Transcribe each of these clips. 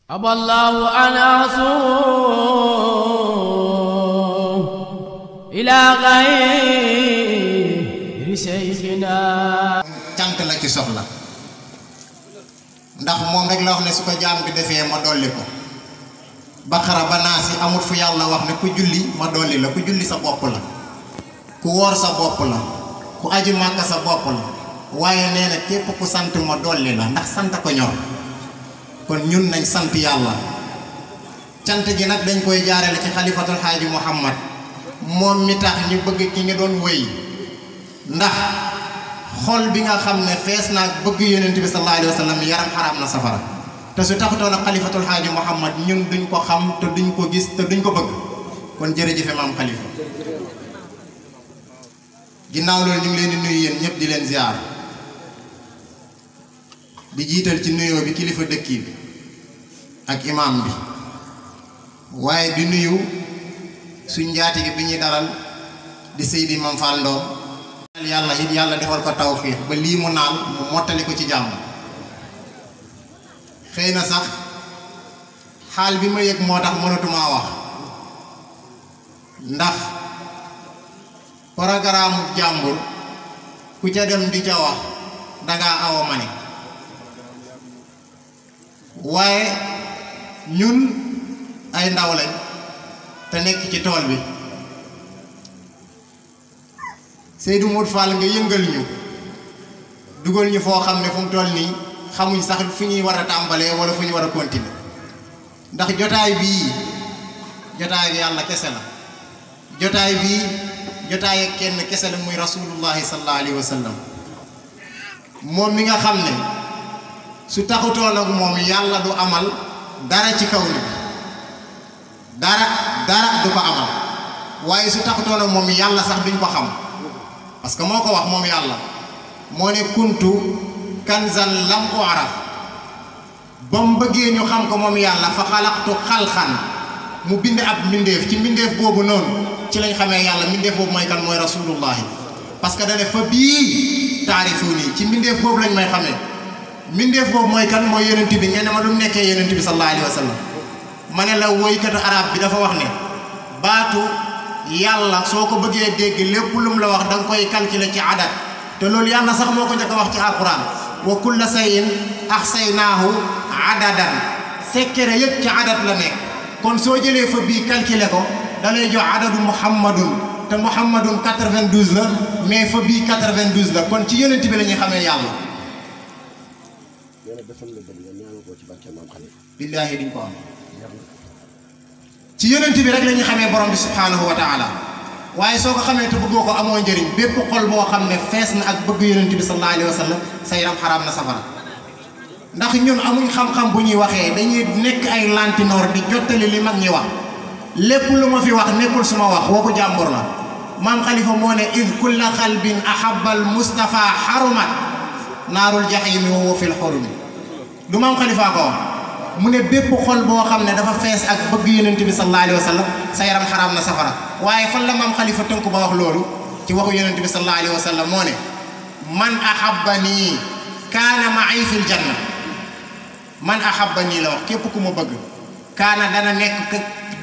أبى الله أن أصوم إلى غير شيخنا. cant la ci soxla ndax moom rek la wax ne su ko jaam bi defee ma dolli ko Baqara ba Naas amul fu yàlla wax ne ku julli ma dolli la ku julli sa bopp la ku woor sa bopp la ku aji màkka sa bopp la waaye nee na képp ku sant ma dolli la ndax sant ko ñor. kon ñun nañ sant yàlla cant gi nag dañ koy jaarale ci xalifatul xaaji Muhammad moom mi tax ñu bëgg ki nga doon wéy ndax xol bi nga xam ne fees naag bëgg yonent bi sallallahu alayhi wa sallam yaram xaraam na safara te su taxutoon ak xalifatul xaaji Muhammad ñun duñ ko xam te duñ ko gis te duñ ko bëgg kon jërëjëfe maam xalifa ginnaaw loolu ñu ngi leen di nuyu yéen ñëpp di leen ziar di jiital ci nuyoo bi kilifa dëkk bi ak imam bi waaye di nuyu suñ njaatige bi ñuy dalal di Seydi Mam Fall Ndom yàlla it yàlla defal ko tawfiix ba lii mu naan mu mottali ko ci jàmm xëy na sax xaal bi ma yëg moo tax mënatumaa wax ndax programme jàmbur ku ca dem di ca wax dangaa awa mane waaye ñun ay ndaw lañ te nekk ci tool bi Seydou Modou Fall nga yëngal ñu dugal ñu foo xam ne fu mu toll nii xamuñ sax fu ñuy war a tàmbalee wala fu ñu war a continuer ndax jotaay bii jotaay bi yàlla kese la jotaay bii jotaay ak kenn kese la muy rasulullahi sallallahu alayhi wa sallam moom mi nga xam ne su taxutoon ak moom yàlla du amal dara ci kaw ni dara du ko amal waaye su taxutoon ak moom yàlla sax duñ ko xam parce que moo ko wax moom yàlla moo ne kuntu kanzan lam u'raf ba mu bëggee ñu xam ko moom yàlla fa xalaqtu xalxan mu bind ab mbindeef ci mbindeef boobu noonu ci lañ xamee yàlla mbindeef boobu mooy kan mooy rasulullahi parce que dane fa bii taarifu nii ci mbindeef boobu lañ may xamee mbindeef boobu mooy kan mooy yonent bi ngeen ne ma lu mu nekkee yonent bi sallallahu alayhi wa sallam ma ne la woykatu arab bi dafa wax ne baatu yàlla soo ko bëggee dégg lépp lu mu la wax da nga koy calculer ci adat te loolu yàlla sax moo ko njëkk a wax ci alquran wa kulla shay'in ahsaynaahu adadan sekkere yëpp ci adat la nekk kon soo jëlee fa bii calculer ko da lay jox adadu muhammadun te muhammadun 92 la mais fa bii 92 la kon ci yonent bi la ñuy xamee yàlla billaahi diñ ko am ci yonent bi rek la ñuy xamee borom bi subhaanahu wa taala waaye soo ko xamee te bëggoo ko amoo njëriñ bépp xol boo xam ne fees na ak bëgg yonent bi sallallahu alayhi wa sallam sa yaram xaraam na safara ndax ñun amuñ xam-xam bu ñuy waxee dañuy nekk ay lantinoor di jottali li mag ñi wax lépp lu ma fi wax nekkul suma wax waxu jàmbur la maam xalifa moo ne id kulla xalbin ahabal mustafa xarumat naarul jaxiimi wa huwa fil xurumi du maam xalifa ko wax mu ne bépp xol boo xam ne dafa fees ak bëgg yonent bi sallallahu alayhi wa sallam sa yaram xaraam na safara waaye fan la maam xalifa tënk ba wax loolu ci waxu yonent bi sallallahu alayhi wa sallam moo ne man ahabbanii kaana ma'i fil janna man ahabbanii la wax képp ku ma bëgg kaana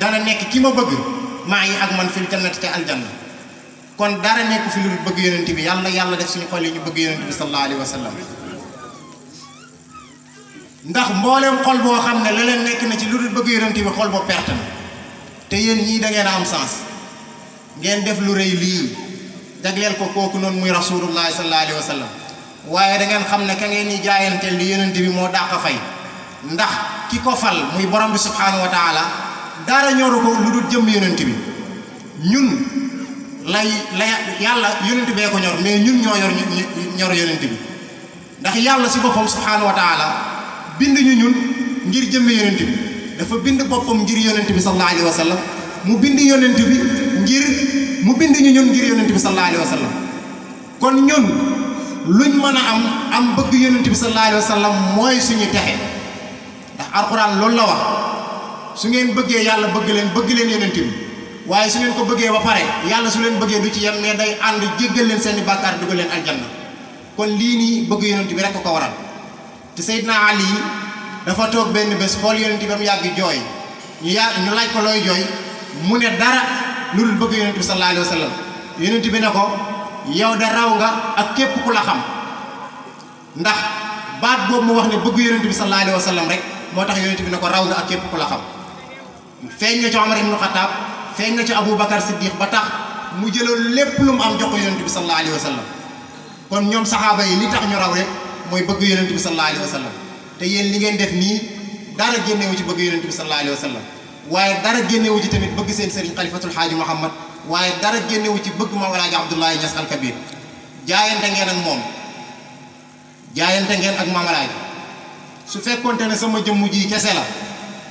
dana nekk ki ma bëgg ma'i ak man fil jannati te aljanna kon dara nekk fi lu bëgg yonent bi yàlla def suñu xol yi ñu bëgg yonent bi sallallahu alayhi wa sallam ndax mbooleem xol boo xam ne la leen nekk na ci lu dul bëgg yonent bi xol boo perte na te yéen ñii da ngeen a am sens ngeen def lu rëy lii jagleel ko kooku noonu muy rasulullah sallallahu alayhi wa sallam waaye da ngeen xam ne ka ngeen ñi jaayanteel li yonent bi moo dàq fay ndax ki ko fal muy borom bi subhaanahu wa taala dara ñoru ko lu dul jëm yonent bi ñun la yàlla yonent bee ko ñor mais ñun ñoo ñor yonent bi ndax yàlla si boppam subhaanahu wa taala bind ñu ñun ngir jëmme yonent bi dafa bind boppam ngir yonent bi sallallahu alayhi wa sallam mu bind yonent bi mu bind ñu ñun ngir yonent bi sallallahu alayhi wa sallam kon ñun luñ mën a am bëgg yonent bi sallallahu alayhi wa sallam mooy suñu texe ndax alquran loolu la wax su ngeen bëggee yàlla bëgg leen yonent bi waaye su ngeen ko bëggee ba pare yàlla su leen bëggee du ci yem mais day ànd jéggal leen seeni bàkkaar dugal leen aljanna kon lii nii bëgg yonent bi rek ko waral te Seydina Ali dafa toog benn bés xool yonent bi ba mu yàgg jooy ñu laaj ko looy jooy mu ne dara lu dul bëgg yonent bi sallallahu alayhi wa sallam yonent bi ne ko yow de raw nga ak képp ku la xam ndax baat boobu mu wax ne bëgg yonent bi sallallahu alayhi wa sallam rek moo tax yonent bi ne ko raw nga ak képp ku la xam feeñ nga ci Omar ibn Khattab feeñ nga ci Aboubacar Siddiq ba tax mu jëloon lépp lu mu am jox ko yonent bi sallallahu alayhi wa sallam kon ñoom saxaaba yi li tax ñu raw rek mooy bëgg yonent bi sallallahu alayhi wa sallam te yéen li ngeen def nii dara génnewu ci bëgg yonent bi sallallahu alayhi wa sallam waaye dara génnewu ci tamit bëgg seen sëriñ xalifatul xaaji Muhammad waaye dara génnewu ci bëgg Maam Alaaji Abdoulaye Niass Al Kabir jaayante ngeen ak moom jaayante ngeen ak Maam Alaaji su fekkonte ne sama jëmm ji kese la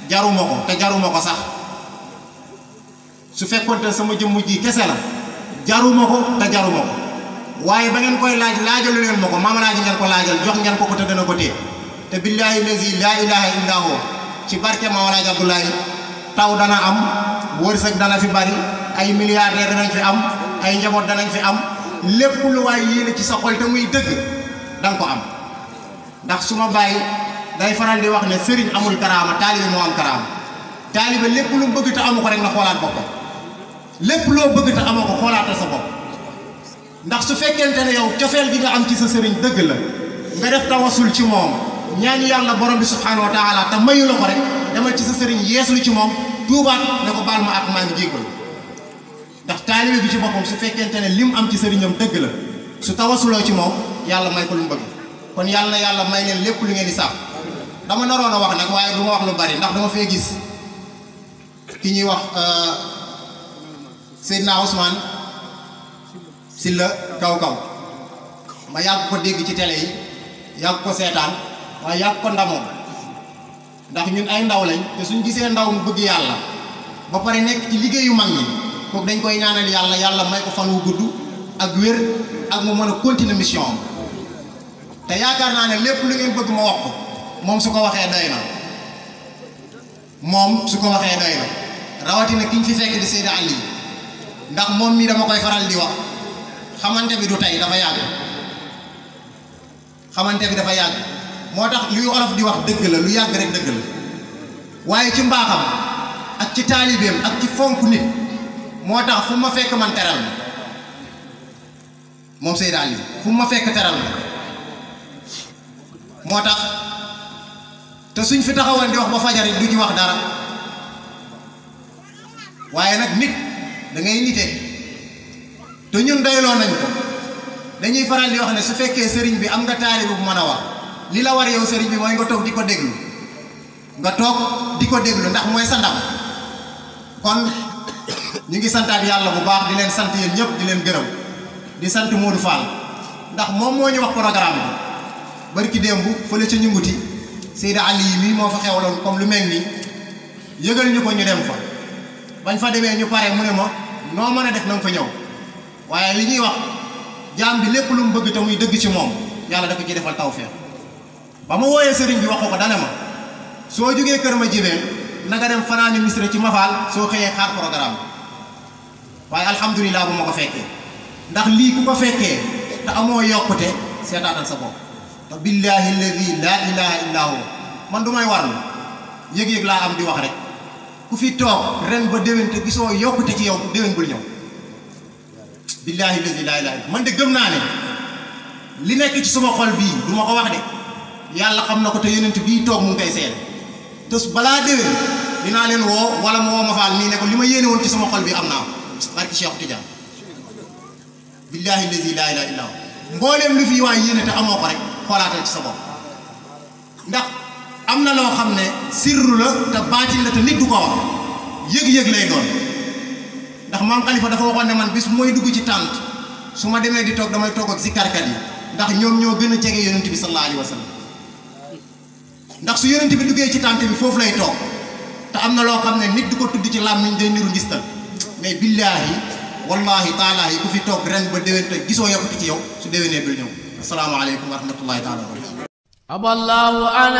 jaruma ko te jaruma ko sax su fekkonte ne sama jëmm ji kese la jaruma ko te jaruma ko waaye ba ngeen koy laaj laajalu leen ma ko Maam Alaaji ngeen ko laajal jox ngeen ko te dana ko téye te billaahi lazi laa ilaaha illaa huwa ci barke Maam Alaaji Abdoulaye taw dana am wërsëg dana fi bari ay milliardaire danañ fi am ay njaboot danañ fi am lépp lu waay yéene ci sa xol te muy dëgg danga ko am ndax su ma bàyyi day faral di wax ne sëriñ amul karaama taalibe moo am karaama taalibe lépp lu bëgg te amu ko rek na xoolaat boppam lépp loo bëgg te amoo ko xoolaatal sa bopp ndax su fekkente ne yow cofeel gi nga am ci sa sëriñ dëgg la nga def tawasul ci moom ñaan yàlla borom bi subhanahu wa taala te mayu la ko rek demal ci sa sëriñ yeeslu ci moom tuubaat ne ko baal ma ak maa ngi jéggal ndax taalibe bi ci boppam su fekkente ne lim am ci sëriñam dëgg la su tawasuloo ci moom yàlla may ko lu mu bëgg kon yàlla na yàlla may leen lépp lu ngeen di sax dama naroon a wax nag waaye du ma wax lu bari ndax dama fee gis ki ñuy wax Seydina Ousmane Sylla kaw ma yàgg ko dégg ci télé yi yàgg ko seetaan waaye yàgg ko ndamoo ndax ñun ay ndaw lañ te suñ gisee ndaw mu bëgg yàlla ba pare nekk ci liggéeyu mag ñi kooku dañ koy ñaanal yàlla yàlla may ko fan wu gudd ak wér ak mu mën a continuer mission am te yaakaar naa ne lépp lu ngeen bëgg ma wax ko moom su ko waxee doy na moom su ko waxee doy na rawatina ki ñu fi fekk di Seydi Ali ndax moom mii dama koy faral di wax xamante bi du tey dafa yàgg xamante bi dafa yàgg moo tax luy olof di wax dëgg la lu yàgg rek dëgg la waaye ci mbaaxam ak ci taalibeem ak ci fonk nit moo tax fu ma fekk man teral ma moom Seydi Ali fu ma fekk teral ma moo tax te suñ fi taxawoon di wax ba fajarit du ci wax dara waaye nag nit da ngay nite te ñun doyloo nañ ko dañuy faral di wax ne su fekkee sëriñ bi am nga taalibe bu mën a wax li la war yow sëriñ bi mooy nga toog di ko déglu nga toog di ko déglu ndax mooy sa ndam kon ñu ngi santaat yàlla bu baax di leen sant yéen ñëpp di leen gërëm di sant Modou Fall ndax moom moo ñu wax programme bi barki démb fële ca ñunguti Seydi Ali yi mii moo fa xewloon comme lu mel nii yëgal ñu ko ñu dem fa bañ fa demee ñu pare mu ne ma noo mën a def na nga fa ñëw waaye li ñuy wax jaam bi lépp lu mu bëgg te muy dëgg ci moom yàlla da ko ci defal tawfeex ba ma wooyee sëriñ bi wax ko dane ma soo jógee kër ma jibeen na nga dem fanaani misra ci mafaal soo xëyee xaar programme waaye alhamdulilah bu ma ko fekkee ndax lii ku ko fekkee te amoo yokkute seetaatal sa bopp te billahi alladi laa ilaha illa huwa man du may warlu yëg-yëg laa am di wax rek ku fi toog ren ba déwén te gisoo yokkute ci yow déwén bul ñëw billahi alladi laa ilaha man de gëm naa ne li nekk ci suma xol bii du ma ko wax de yàlla xam na ko te yonent bii toog mu ngi koy seede te balaa déwén dinaa leen woo wala ma woo ma faal nii ne ko li ma yéene woon ci sama xol bi am naa ko barki Cheikh Tidiane billahi allazi laa ilaha illa huwa mbooleem lu fi waay yéene te amoo ko rek xoolaatal ci sa bopp ndax am na loo xam ne sirru la te baatin la te nit du ko wax yëg-yëg lay doon ndax maam Khalifa dafa waxoon ne man bis mooy dugg ci tànt su ma demee di toog damay toog ak zikarkat yi ndax ñoom ñoo gën a jege yonent bi sallallahu alayhi wa sallam ndax su yonent bi duggee ci tànt bi foofu lay toog te am na loo xam ne nit du ko tudd ci làmmiñ day niru ngistal mais billaahi wallahi taalaahi ku fi toog ren ba déwén te gisoo yokkute ci yow su déwénee bil ñëw asalaamaaleykum wa rahmatullahi taala wa barakatuh aballahu an